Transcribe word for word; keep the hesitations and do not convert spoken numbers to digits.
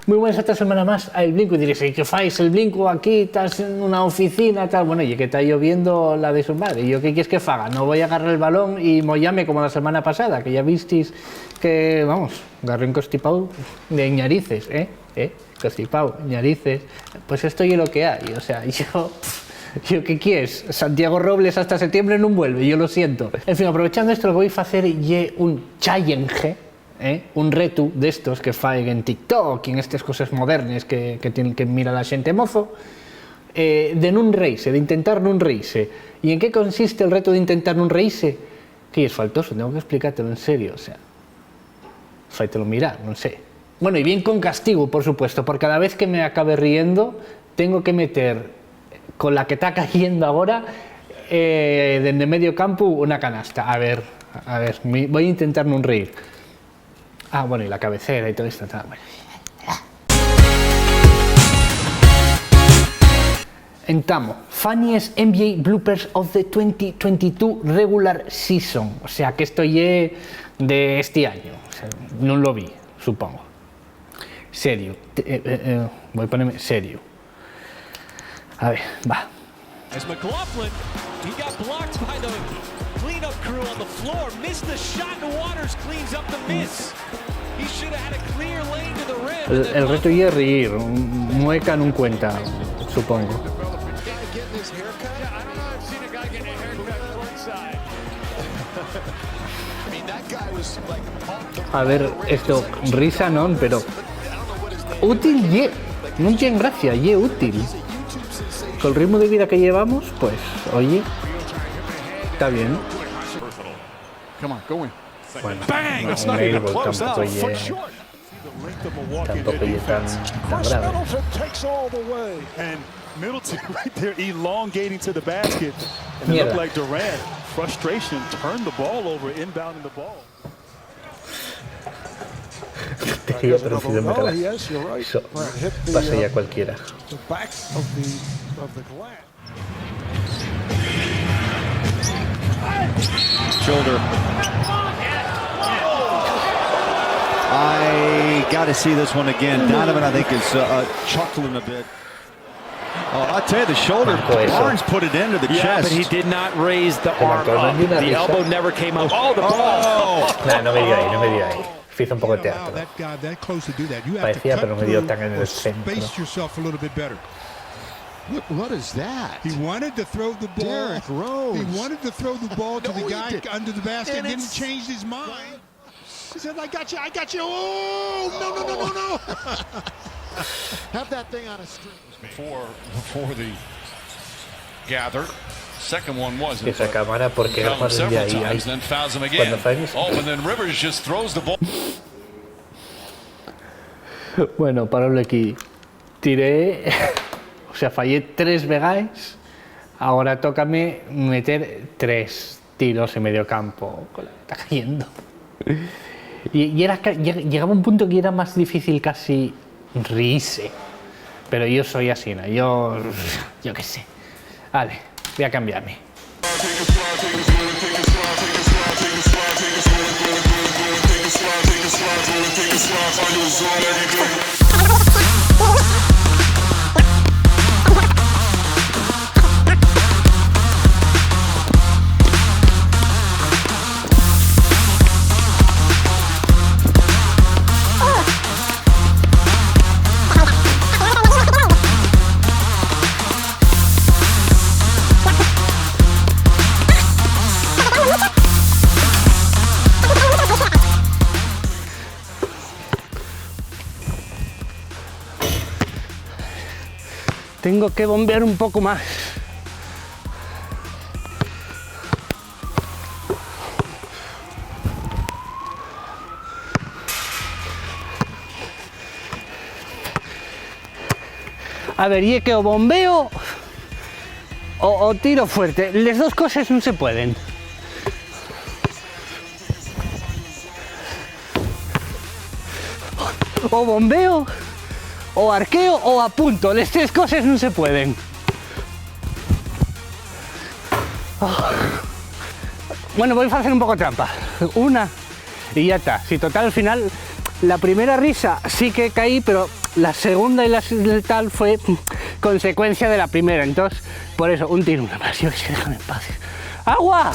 Mui buenas, otra semana más a El Blinco. Y diréis: "¿Y qué fais, El Blinco, aquí? Estás en una oficina, tal". Bueno, ye que ta lloviendo la de su madre. ¿Yo qué quieres que faga? No voy a agarrar el balón y moyame como la semana pasada, que ya visteis que, vamos, garré un constipao de ñarices, ¿eh? ¿Eh? Constipao, ñarices. Pues esto ye lo que hay. O sea, yo, ¿yo qué quieres? Santiago Robles hasta septiembre no vuelve, yo lo siento. En fin, aprovechando esto, lo que voy a hacer ye un challenge, ¿eh? Un retu d'estos que faen en TikTok y en estes coses modernes que, que tien, que mira la xente mozo, eh, de nun reise, d'intentar nun reise. ¿Y en qué consiste el retu d'intentar nun reise? Que ye esfaltoso, tengo que explicártelo en serio, o sea, faítelo mirar, non sé. Bueno, y bien con castigu, por supuesto, por cada vez que me acabe riendo, tengo que meter con la que ta cayendo agora, eh, dende medio campu, una canasta. A ver, a ver, mi-, voy a intentar nun reír. Ah, bueno, y la cabecera y todo esto, tal, bueno. Entamo, funniest N B A bloopers of the twenty twenty-two regular season. O sea, que esto ye de este año. O sea, nun lo vi, supongo. Serio. Te-, eh, eh, eh, voy a ponerme serio. A ver, va. As McLaughlin, he got blocked by the cleanup crew on the floor, missed the shot, and Waters cleans up the miss. He should have had a clear lane to the rim. El, el reto ye reír, un mueca nun cuenta, supongo. Guy getting his haircut? Yeah, I don't know. I've seen a guy getting a haircut courtside. I mean, that guy was, like, A ver, esto, risa non, pero útil ye. Nun tien gracia, ye útil. Col ritmu de vida que llevamos, pues, oye, ta bien. Come on, go in. Bueno, bang! No, that's not even close. That's a foot short. Tampoco ye tan, tan grave. Middleton right there elongating to the basket. And it looked like Durant, frustration, turned the ball over, inbounding the ball. Tontería, pero si no me calas. Eso pasa ya cualquiera. Shoulder. I gotta see this one again. Donovan, I think, is, uh, uh, chuckling a bit. Oh, I tell you, the shoulder, Barnes put it into the chest. Yeah, but he did not raise the arm up. The elbow never came up. Oh, the ball. Nah, no me dio ahí, no me dio ahí. Fizo un poco de teatro. Parecía, pero me dio tan en el centro. Look, what is that? He wanted to throw the ball. Derrick Rose. He wanted to throw the ball to the guy under the basket, and then he changed his mind. He said, "I got you, I got you." Oh, no, no, no, no, no. Have that thing on a string. Before, before the gather. Second one wasn't, esa cámara, porque no pasan de ahí, ahí. Then fouls him again. Cuando faigan es- Oh, and then Rivers just throws the ball. Bueno, parólo aquí. Tiré, o sea, fallé tres vegaes, agora tócame meter tres tiros en medio campo. Está cayendo. Y, y era ca-, lleg-, llegaba un punto que era más difícil casi reírse. Pero yo soy así, ¿no? Yo, yo qué sé. Vale, voy a cambiarme. Tengo que bombear un poco más. A ver, ye que o bombeo o, o tiro fuerte. Les dos coses nun se pueden. O bombeo, o arqueo, o apunto. Les tres coses nun se pueden. Bueno, voi facer un poco trampa. Una y ya ta. Si, total, al final, la primera risa sí que caí, pero La segunda y la s-, el tal fue consecuencia de la primera. Entonces, por eso, un tiro, una más, yo qué sé, déjame en paz. ¡Agua!